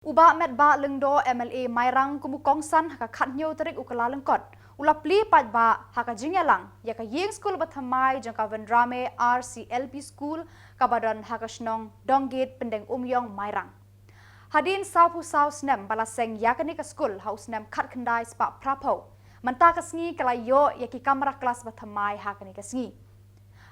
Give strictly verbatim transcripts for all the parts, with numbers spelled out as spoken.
U Bah Metbah Lyngdoh, M L A Mairang, kum u kongsan ha ka khathynñiew tarik u Kyllalyngkot, u la plie paidbah ha ka jingïalang ïa ka ïing skul bathymmai jong ka Vendrame R C L P School, kaba don ha ka shnong Donggate, Pyndengumiong, Mairang. Hadien sawphew saw snem ba la seng ïa kane ka skul ha u snem khatkhyndai spah phraphew, mynta ka sngi ka la ïoh ïa ki kamra klas bathymmai ha kane ka sngi.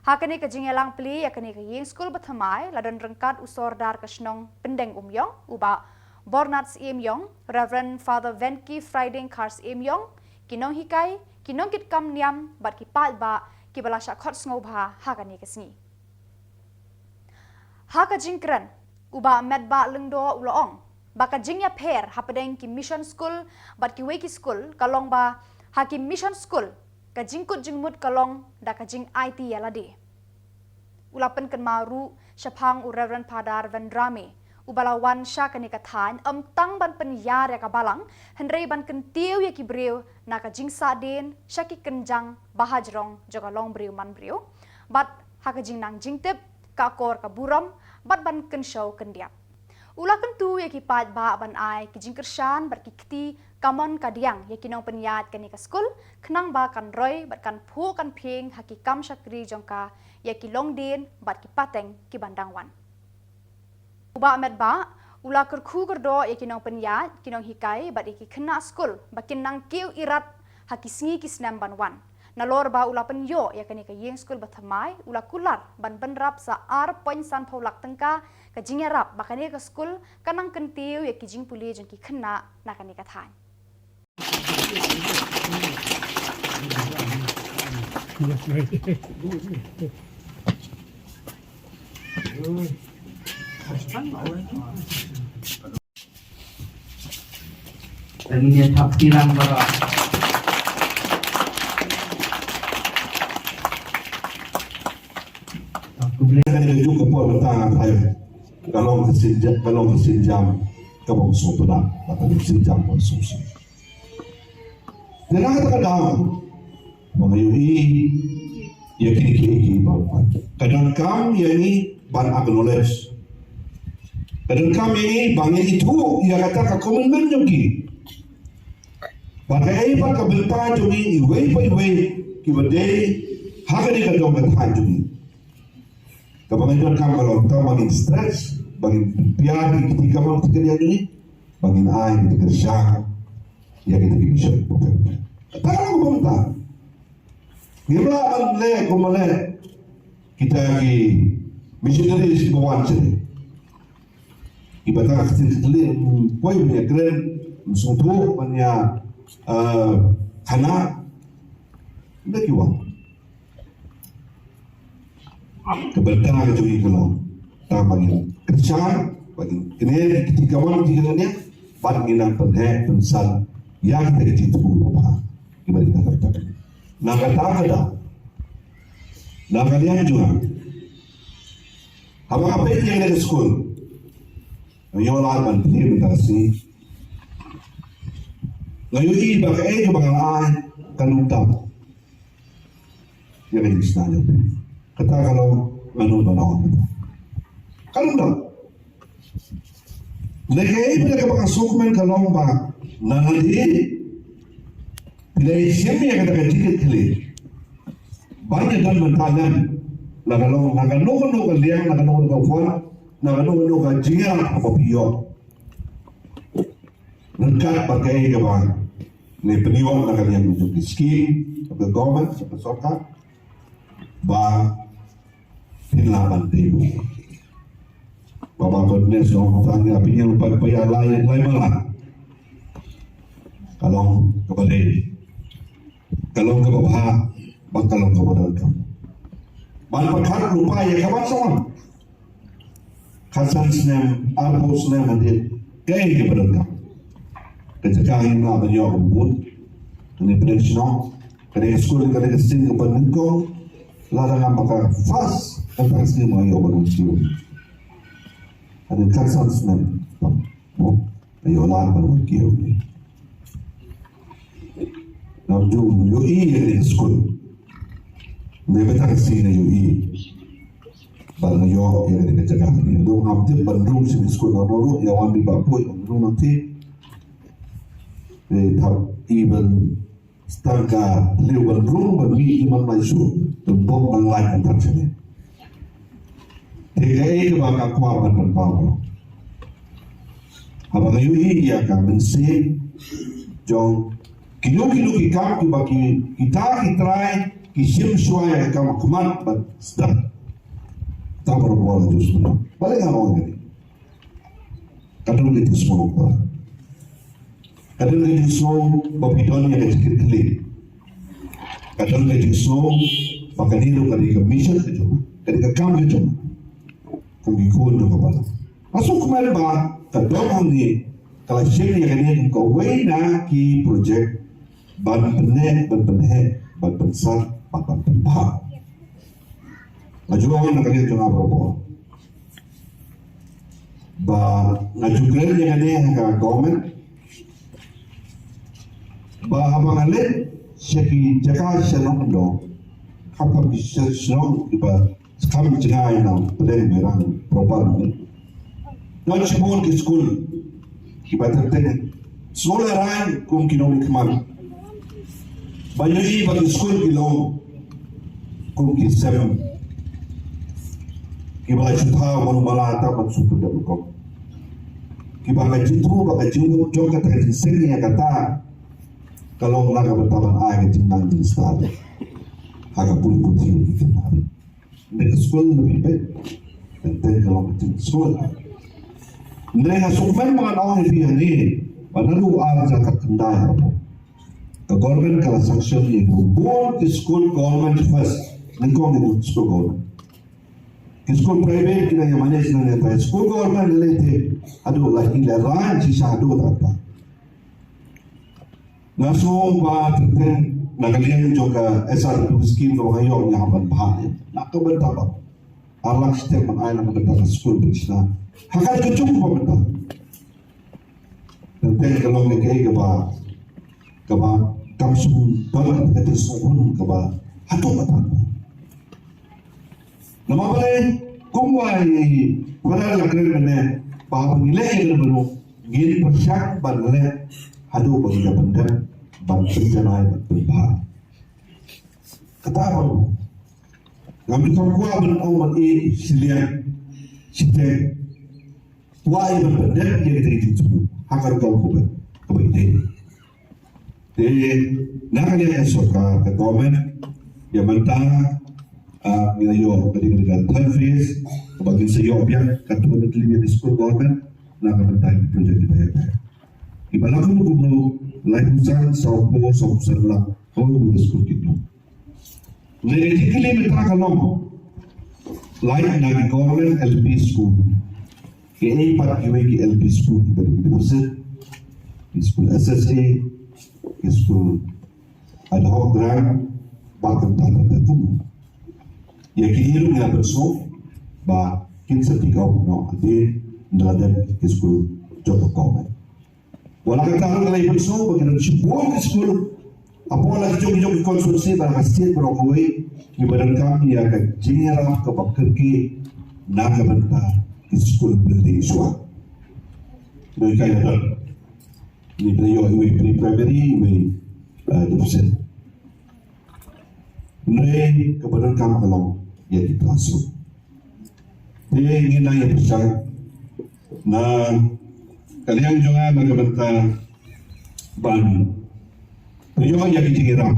Ha kane ka jingïalang plie ïa kane ka ïing skul bathymmai la don ryngkat u Sordar ka shnong Pyndengumiong, u Bah Bornat Syiemiong, Reverend Father Venki Friday Khar Syiemiong, ki nonghikai, ki nongkitkam niam bad ki paidbah kiba la shah khot sngewbha ha kane ka sngi. Ha ka jingkren, u Bah Metbah Lyngdoh u la ong ba ka jingïapher hapdeng ki mission skul bad kiwei ki skul ka long ba ha ki mission skul ka jingkut jingmut ka long da ka jingaiti ïalade. U la pynkynmaw ruh shaphang u Reverend Father Vendrame, uba la wan sha kane ka thaiñ ym tang ban pynïar ïa ka balang, hynrei ban kyntiew ïa ki briew na ka jingsahdien sha ki kynjang bahajrong jong ka longbriew manbriew, bad ha ka jingnang jingtip, ka akor ka burom, bad ban kynshew kyndiap. U la kyntu ïa ki paidbah ban ai ki jingkyrshan bad ki kti kamon kadiang ïa ki nongpynïaid kane ka skul, khnang ba kan roi bad kan phuh kan phieng ha ki kam shakri jong ka ïa ki longdien bad ki pateng ki ban dang wan. U Bah Metbah u la kyrkhu kyrdoh ïa ki nongpynïaid, ki nonghikai bad ïa ki khynnah skul ba kin nang kiew irat ha ki sngi ki snem ban wan. Nalor ba u la pynïoh ïa kane ka ïing skul bathymmai, u la kular ban bynrap sa ar point sanphew lak tyngka ka jingïarap ba kane ka skul kan nang kyntiew ïa ki jingpule jong ki khynnah na kane ka thaiñ. Lagi dia tak tirang bara. Aku boleh. Ka long ka jingkyrkhu kaba mynta nga thait ka long ka sien jam, ka long ka sien jam kaba sngewtynnat, ka long ka sien jam kaba sngewsih. Te na kata ka daw ba nga ïohi ïa kine kiei kiei baroh, ka donkam ïa ngi ban acknowledge, ka donkam ïa ngi ba ngin ithuh ïa kata ka commitment jong ki. Bad kaei pat ka bynta jong ngi iwei pa iwei kiba dei ha kane ka dong ka thaiñ jong ngi. Kaba ngi donkam ka long tang ba ngin stretch, ba ngin pynbiang ïa ki kti kamon kti kadiang jong ngi, ba ngin ai ïa ki kyrshan ïa kita ki mission. Kata ka long ka bynta. Ngim lah ban leh kumba leh kita ki missionaries kiba wan sha ngi. Kiba tang ka ktien ka kylli, mm, poi ban ïakren, mm, sngewthuh ban ïa, eh, khana. Ynda ki wan. Ka bynta ka jong ngi ka long tang ba ngin kyrshan, ba ngin kynnoh ïa ki kti kamon kti kadiang, bad ngin nang pynheh pynsan ïa kita ki jingthmu ba bha. Kiba dei na ka bynta. Na kata ka daw, na ka liang jong nga, haba nga peit ïa kane ka skul, nga ïoh lad ban plie mynta ka sngi. Nga ïohi ba kaei kaba nga la ai ka long tam ïa ka jingshna jong phi. Kata ka long nga nud ban ong. Ka long tam. Lehse phi lehse ba ka sngewkmen ka long ba na lade phi la shim ïa kata ka jingkitkhlieh ban ïadon bynta lem, la ka long na kano kano ka liang, na kano kano ka por, na kano kano ka jingïarap kaba phi ïoh. Ryngkat bad kaei kaba ngi pynïoh na ka liang jong ki skim jong ka government, jong ka sorkar, ba phin lah ban dei. Ba ba ko ne song tang ïa phi ïa lypa ïa lai lai mala. Ka long kaba dei, ka long kaba bha, bad ka long kaba donkam. Ban pyrkhat lypa ïa kaba song. Khatsan snem, arphew snem hadien, kaei kaba donkam? Ka jaka ngim lah ban ïoh ka vote, kane pdeng shnong, kane ka skul, kane ka sien kaba nyngkong, lada ngam ba ka first, kata ka sien ba ïoh ban wan kiew. Hadien khatsan snem, mo, nga ïoh lad ban wan kiew. Ngam ju ïohi ïa kane ka skul. Dei ba kata ka sien nga ïohi. Ban ïoh ïa kane ka jaka. Ïa, dang ngam tip ban rung sha skul na nong ïa wan di ba poi ban rung nanti. Eh, thap even stang ka liu ban rung ban mi iman mai su. Tumbok ban lai kan thap sini. Te kaei kaba nga kwah ban pynpaw. Haba nga ïohi ïa ka mynsiem jong kino kino ki kam kiba ki, kita ki trai ki shim shuwa ïa ka kam khmat bad sdang. Ta baroh ba la jus. Balei nga ong kane? Ka don ka jingsngew ba, ka don ka jingsngew ba phi don ïa ka jingkitkhlieh. Ka don ka jingsngew ba kane ruh ka dei ka mission ka jong, ka dei ka kam ka jong. Kum ki khun jong ka balang. Nga sngewkmen ba ka dok hangne ka la shim ïa kane kum kawei na ki project ban pynneh, ban pynheh, ban pynsah, ban, ban pynbha. Nga ju ong na ka liang jong nga baroh ba nga ju kren ïa kane ha ka government. Ba haba nga leit sha ki jaka sha nongkyndong, khamtam ki sha-, shnong kiba skam jngai na pdeng Mairang proper ne. Don shibun ki skul kiba tyrteng, skul lehrain kum ki nongmihkhmat. Ba ïohi ba ki skul ki long kum ki sem kiba la shu thaw ban mala ta ban shu pyndep rukom. Kiba ka jingthmu ba ka jingmut jong kata ka jingseng ïa kata ka long na ka bynta ban ai ka jingnang jingstad ha ka pule puthi ki khynnah. Hynrei ka skul na phi peit, teng teng ka long ka jingskul. Hynrei nga sngewkmen ba ngan ong ïa phi hangne ba naduh ar hajar khyndai hapoh, ka government ka la sanction ïa ki bun ki skul government first. Nyngkong ïa ki skul government. Ki skul private ki dang ïa manage na ne tai, skul government lei te haduh la ki lehrain shisha haduh katta katta. Nga sngew ba teng teng na ka liang jong ka S R W scheme kaba nga ïoh nga hap ban bha ïa na ka bynta ba ar lak step ban ai na ka bynta ka skul ba shna ha ka ka jong ka bynta. Teng teng ka long kaei kaba, kaba kam shym don ka jingsngewhun kaba haduh katta. Namar balei? Kumba i Father la kren mynne ba haba ngi leh ïa kane baroh ngin pyrshang ban leh haduh ba ngi da pyndep, ban pynjanai, ban pynbha. Kata baroh. Ngam ju kwah ban ong ban ïeh shiliang shiteng. Kwah ïa ban pyndep ïa kita ki jingthmu ha ka rukom kaba, kaba ïadei. Te na ka liang ka sorkar, ka government, ïa mynta, ah, ngi la ïoh ka dei ka third phase kaba ngin sa ïoh biang ka two hundred tylli ki school government na ka bynta ki project kiba ïa ka. Kiba la kumno kumno laiphew san, sawphew, sawphew san lak, hynriew ngut ki skul ki don. Lada ki kylli mynta ka long, lait na ki government L P school, kiei pat kiwei ki L P school kiba dei ki deficit, ki school S S A, ki school ad hoc grant, bad kumta kumta kumta. Ïa kine ruh ngi la pynsngew ba kin sa pick up noh hadien ba la dep ki school jong ka government. Wat la kata ruh ngi la ïa pynsngew ba ki don shibun ki skul hapoh la ki jong ki jong ki constituency bad ha ka state baroh kawei kiba donkam ïa ka jingïarap kaba kyrkieh na ka bynta ki skul building shuwa. Dei ka ïa don. Ngi la ïoh iwei pre-primary, iwei, eh, deficit. Hynrei kaba donkam ka long ïa ki classroom. Te ngin nang ïa pyrshang na ka liang jong nga na ka bynta ban pynïoh ïa ki jingïarap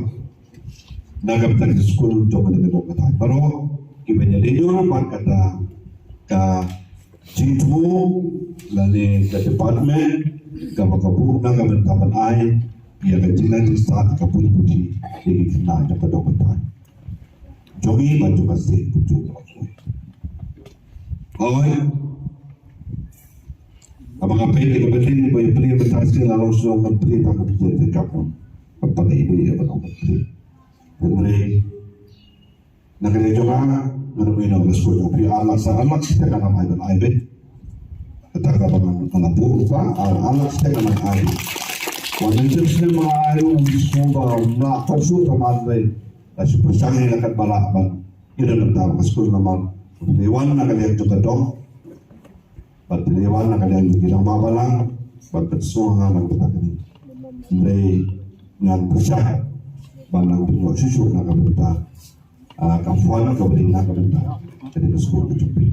na ka bynta ki skul jong ka dong ka thaiñ baroh kiba ïadei bad kata ka jingthmu lane ka department kaba ka buh na ka bynta ban ai ïa ka jingnang jingstad ka pule puthi ïa ki khynnah jong ka dong ka thaiñ jong ngi bad jong ka state. Oi. Haba nga peit ïa ka building ba ïa plie mynta sien la long shnong ban plie tang ka plie te ka pon. Ba plie ïa ba long ban plie. Hynrei na ka liang jong nga, nga ong ïa ka skul jong phi, ar lak, sa ar lak shiteng ngan ai ban ai beit. Kata kaba ngan ong, ngan buh ruh ba ar, ar lak shiteng ngan ai. Wan mynta snem ma ai ruh, ngan sngewbha ba ym lah pat shuh, tang ba hynrei la shu pyrshang ïa la kat ba lah ban ïa don bynta ka skul namar Phi wan na ka liang jong ka dong, bad phi wan na ka liang jong ki nongmihkhmat balang, bad phi sngew hangne na ka bynta kane. Hynrei ngan pyrshang ban nang pynïoh shuh shuh na ka bynta, ah, ka fund kaba dei na ka bynta kane ka skul ka jong phi.